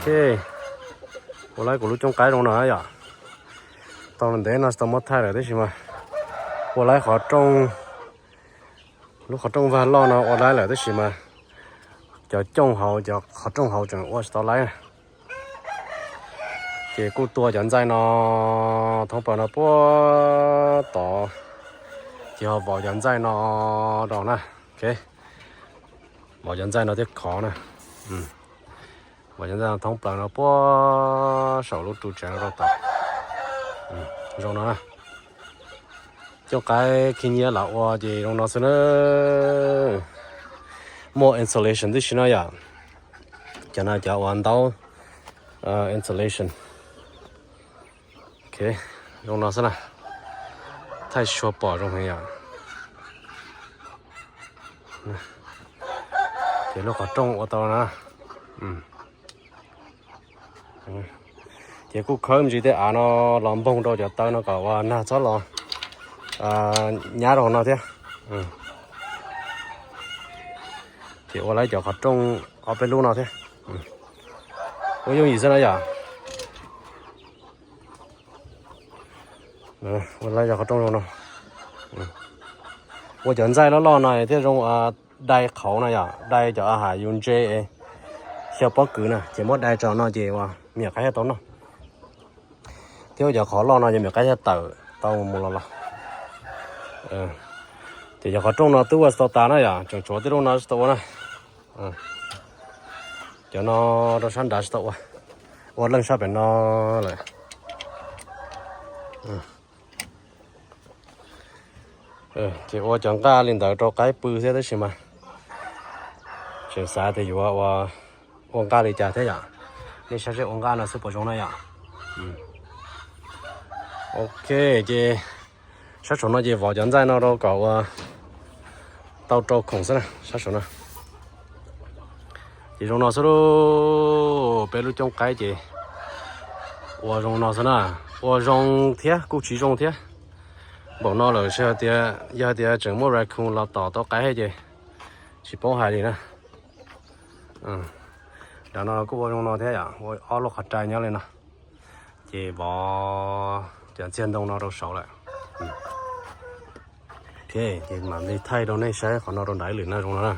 Ua laib kuv lub cooj qaib zoo no yom. Tau ntev no tsis tau muab thaij lawm tab sis mas ua laib qhov rooj, lub qhov rooj vag loj no ua laib lawm tab sis mas cov cooj hauv, cov qhov rooj hauv tseem ua tsis tau laib. Ces kuj tua cov ntxaij no thoob plaws no puag tod, ces ho vov cov ntxaij no rau na. Vov cov ntxaij no thiab khov na. Vov cov ntxaij no thoob plaws no puag saum lub ru tsev no rau tod. Zoo no na. Cooj qaib khib nyiab los ua ces zoo no xwb na. Muaj insulation tib si no yom. Cov no cov uas ntaub insulation. Zoo no xwb na. Thaij sua pom zoo heev yom. Ces lub qhov rooj ua tau na. Ces kuj khawb me ntsis tej av no los npoog rau cov taw no kom ua nag txhob los nyab rau hauv no thiab. Ces ua laib cov qhov rooj ob peb lub no thiab. Ua yooj yim xwb na yom. Ua laib cov qhov rooj zoo no. Ua cov ntxaij loj loj no thiaj zoo dai qhauv no yom, dai cov a has yus ntse xyaw pob kws na, ces muab dai tso no ces ua me nyuam qaib thiaj tau noj. Thiab ua cov qhov loj no ces me nyuam qaib thiaj tawm tau mus los los. Ces cov qhov rooj no twb ua tsis tau tas na yom, tseem tshuav tej lub no tsis tau ua na. Cov no rau sab nrad tsis tau ua, ua leej sab pem no lawm. Ces ua cov nqaj li ntawd rau qaib pw thiab tab sis mas tseem xav tias yuav ua, ua nqaj li cas thiab yom. Nej saib seb ua nqaj no xwb puas zoo na yom. Ok, ces sab saum no ces vov cov ntxaij no rau kom ua tau rau khoom xwb na, sab saum no. Ces zoo no xwb lauj, peb lub cooj qaib ces ua zoo no xwb na, ua zoo thiab kuj tsis zoo thiab. Npaum no lawm yog tias tseem muaj raccoon los tom tau qaib thiab ces tsis paub hais li na. Nram no kuj ua zoo no thiab yom, ua ob lub qhov rai nyob li no. Ces vov cov ntxiag ntoo no rau saud lawm. Ces mam li thaij rau nej saib qhov no rau nrad ib lwm na, zoo no na.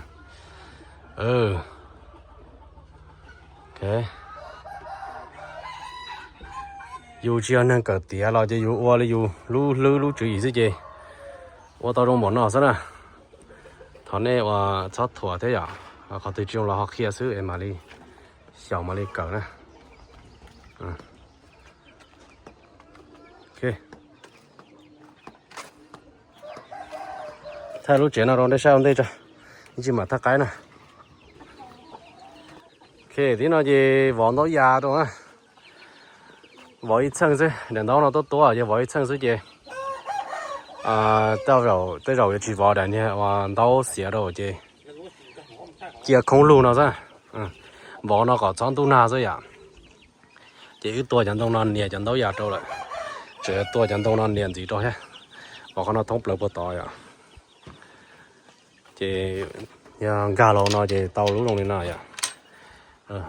Yus tsis yog neeg kawm tiav los ces yus ua li yus lub hlwb lub tswv yim xwb ces ua tau zoo npaum no xwb na. Thov nej ua txhob thuam thiab yom, qhov twg tsis zoo los ho qhia xwb es mam li xyaum mam li kawm na. Thaij lub tsev no rau nej saib ua ntej tso, ib tsam mam thaij qaib na. Tib no ces vov ntaub yas rau na, vov ib txheej xwb, daim ntaub no tuab tuab ces vov ib txheej xwb ces tej zaum yuav tsis vov daim niag uas ntaub xiav rau ces cia khoob lug no xwb. Vov no kom txhob ntub nag xwb yom. Ces wb tua cov ntoo no nias cov ntaub yas rau lawm, tseem tua cov ntoo no nias ntxiv rau thiab. Vov qhov no thoob plaws puag tod yom. Ces yog nkag los no ces tau lub zoo li no yom.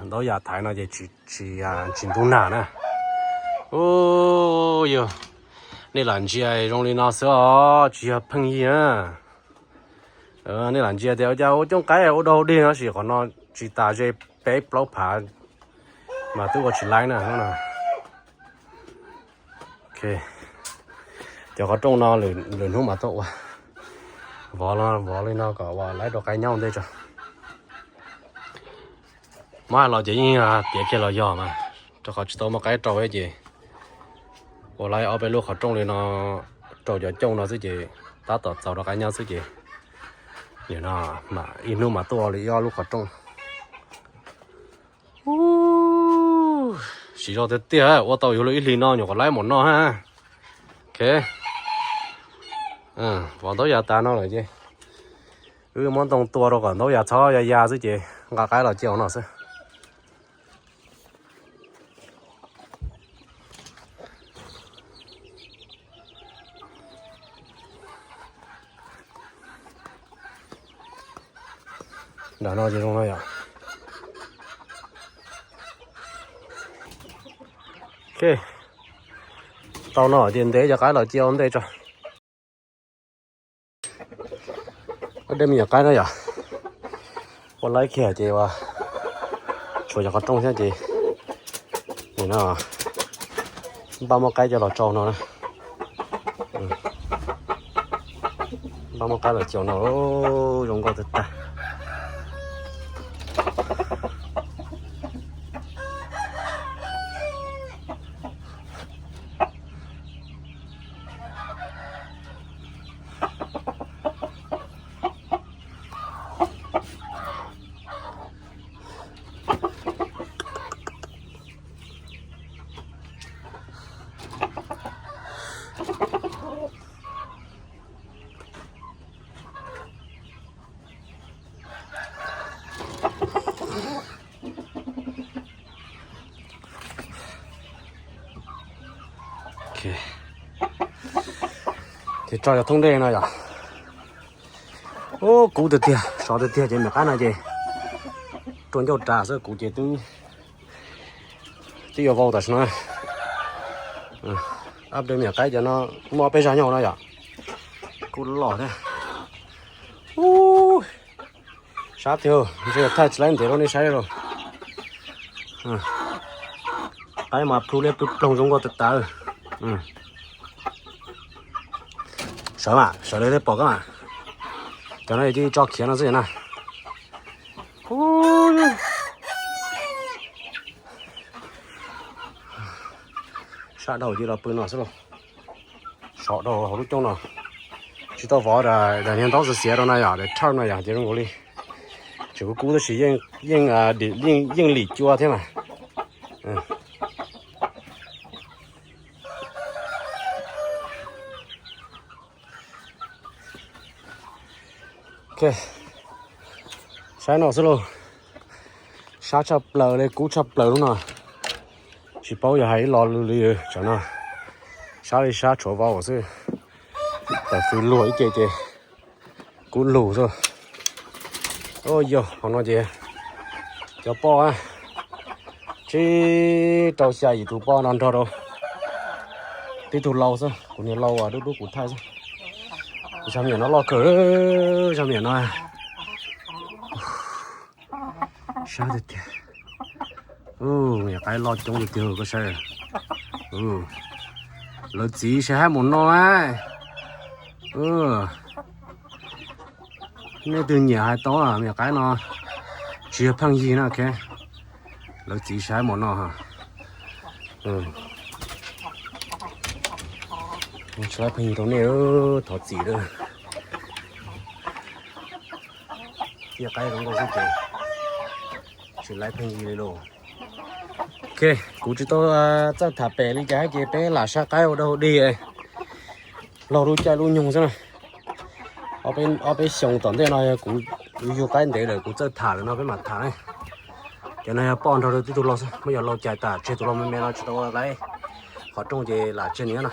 Ntaub yas thaiv no ces tsis, tsis ntub nag na. Ub, yog nej lam ntsia zoo li no xwb os, tsis yog pheej yig na. Nej lam ntsia tias ua cas ua cooj qaib ua dog dig no tab sis qhov no tsis tas ze peb plaub phav mas twb ua tsis laib na. Cov qhov rooj no lwm hnub mas tuaj ua, vov, vov li no kom ua laib rau qaib nyob ua ntej tso. Muab hais los ces yeej tiav kiag los yog mas, rau qhov tsis tau muaj qaib rau ces ua laib ob peb lub qhov rooj li no rau cov cooj no xwb ces tab tom txaus rau qaib nyob xwb ces nim no mam ib hnub mam tuaj ua li ob lub qhov rooj. Siv zog tiag tiag, ua tau yuav luag ib hlis no nyuam qhuav laib mus no ha. Ok, vov ntaub yas tas no lawm ces wb muab ntoo tua rau kom ntaub yas txhob ya ya xwb ces nqa qaib los cia hauv no xwb. Nram no ces zoo no yom. Ok, tau no ces ntev cov qaib los cia ua ntej tso. Ob dej me nyuam qaib no yom, ua laib kiag ces ua tshuav cov qhov rooj thiab ces nim no npaj muab qaib coj los tsau no na. Npaj muab qaib los tsau no, zoo nkauj tag tag. Ces tso cov thoob dej no yom. Ub, kub tiag tiag, sov tiag tiag ces me nyuam qaib no ces rua ncauj ras xwb, kuv ces twb twb yuav vau tam sim no. Ab, dej me nyuam qaib cov no muaj peb zag nyob no yom. Kub loj thiab. Ub, sab tiag, ntshe thaij tsis laib ntev rau nej saib lauj. Qaib mas plhu liab plhu ploog zoo nkauj tag tag. Sawv mas, sawv lawv thiaj pom koj mas. Cov no cia li tso khiav no xwb na. Sab dhau cia los pw no xwb lauj. Sov dhau hauv lub cooj no. Tsis tau vov daim niag ntaub xiav xiav rau no yom, daim thawj no yom, ces zoo nkaus li tseem kub kub tab sis yeej, yeej lim cua thiab mas. Ok, saib no xwb lauj. Sab tshaj plaws li, kub tshaj plaws lub no. Tsis paub yog hais ib lo lwm li tsam no. Sab li sab tshuav vau xwb. Tawm fws luag ib ce ces kub lug xwb. Yog hauv no ces cov poj tsib rau xya yim tus poj no nrog rau tib tug lau xwb, kuv niag lau dub dub kuv thaij xwb. Zag me nyuam no loj kawg, zag me nyuam no. Sab tiag tiag. Me nyuam qaib loj coob tiag tiag koj saib. Lawv txiv saib haib mus no. Nej twg nyiam hais tau, me nyuam qaib no tsis yog pheej yig na, ok. Lawv txiv saib mus no. Tsis laib pheej yig rau nej, thov txim lawm. Cia qaib zoo nkauj xwb ces tsis laib pheej yig li lauj. Ok, kuv tsis tau txawj tham pem li cas ces peb lam saib qaib ua dog ua dig laug lub caij lub nyoog xwb na. Ob peb xyoo tom ntej no yog kuv yug qaib ntev lawm kuv txawj tham lawm no peb mam tham ne. Cov no yog poj nrog rau tib tug lau xwb, muab cov lau cais tas tseg tus lau me me no tsis tau laib qhov rooj ces lam tseg nws na.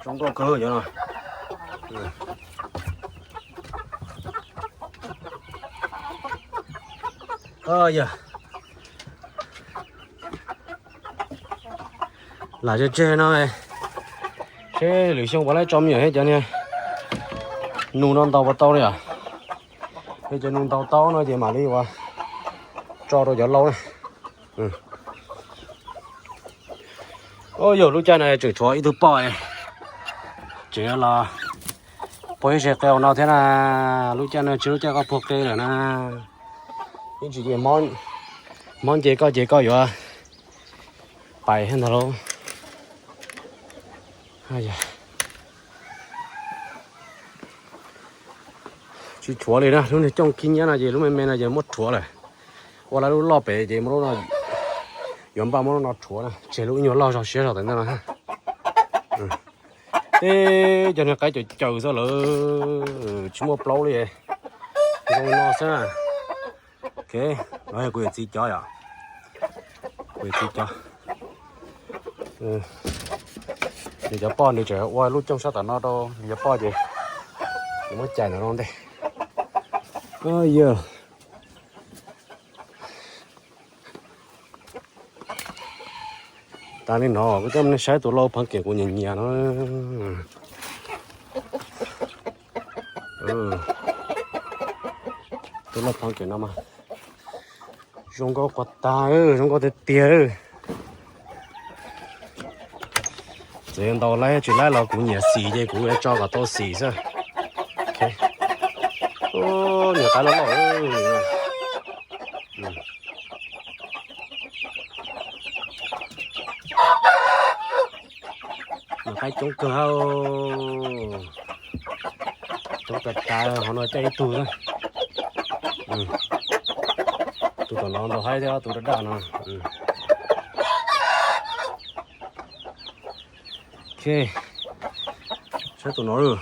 Zoo nkauj kawg cov no. Yog lam tseg tseg no seb lwm xyoo puas laib tso me nyuam thiab cov niag nus no ntaus puas tau li os. Yog cov nus ntaus tau no ces mam li ua tso rau cov lau na. Yog lub caij no tseem tshuav ib tug poj, tseem los puag ib ze qe no thiab na. Lub caij no tsis lub caij koj puag qe lawm na. Ib tsam ces mob nce koj ces koj yuav pais thiab ntag lauj. Tsis rhuav li na, lub niag cooj khib nyiab no ces lub me me no ces muab rhuav lawm. Ua lawv lub loj pem ces muab lub no, yuav npaj muab lub no rhuav na, tseg lub ib nyuag loj zog siab zog tawm ntej no. Teb cov niag qaib caws caws xwb lawm, tsis muaj plaub li. Zoo no xwb. Ok, no yog kuv yawm txiv cov yom. Kuv yawm txiv cov. Nws cov poj nws tseem ua lub cooj sab tom no rau nws cov poj ces nws muab cais ntawm no ntej. Yog. Tas li no kuv coj nej saib tus lauj pheev kem kuv nyiam nyiam no. Tus lauj pheev kem no mas zoo nkauj quas tag, zoo nkauj tiag tiag. Txawm yuav ntaus laib tsis laib los kuv nyiam xim ces kuv yuav tso kom tau xim xwb. Niam qaib loj loj. Niam qaib coob kawg, coob tas tas, qhov no coj ib tug xwb. Tus tom no ntaus haib thiab, tus daj daj no. Ok, saib tus no lawm.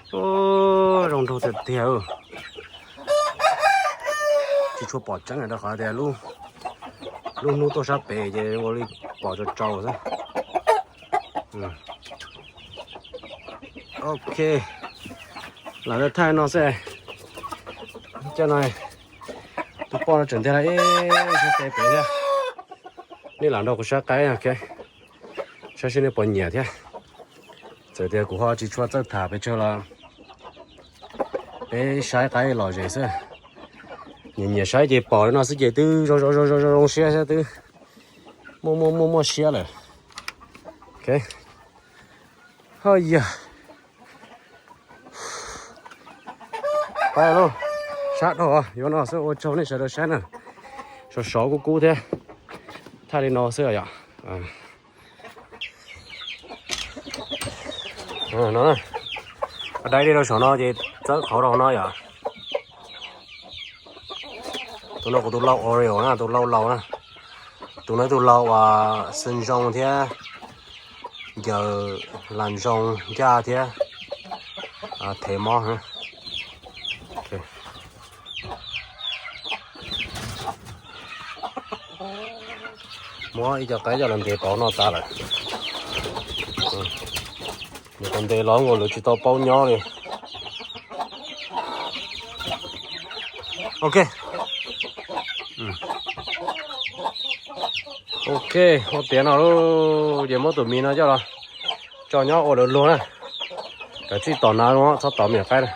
Zoo nraug tiag tiag. Tsis tshua pom tseeb rau qhov tias lub hnub tuaj sab pem ces ua li pom tsau tsau xwb. Ok, lam thaij no xwb. Cov no, tus poj no tseem ntiag lawm, ib sab pem thiab. Nej lam nrog kuv saib qaib, saib seb nej puas nyiam thiab. Txawm tias kuv ho tsis tshua txawj tham pes tsawg los peb saib qaib lom zem xwb. Nyiam nyiam saib ces pom li no xwb ces twb zoo zoo zoo zoo siab xwb, twb muaj muaj muaj muaj siab lawm. Ok, ho yog pab lauj, sab dhau, yuav no xwb, ua tsaug nej sawv daws saib na. Sov sov kub kub thiab, thaij li no xwb yom. No, daib dej rau saum no ces txawb qhauv rau hauv no yom. Tus no kuv tus lau Oreo na, tus lau laus na. Tus no ib tug lau uas xwb zoo thiab, ncaws las zoo ncaj thiab, thev mob. Muab ib co qaib coj los ntes pauv no tas lawm. Nws qhov ntes los ua lawv tsis tau paub nyob li. Ok. Ok, ua tiav no lauj, ces muab tus mis no coj los tso nyob ua lawv luag na. Kav tsij tom nav, txhob tom me nyuam qaib na.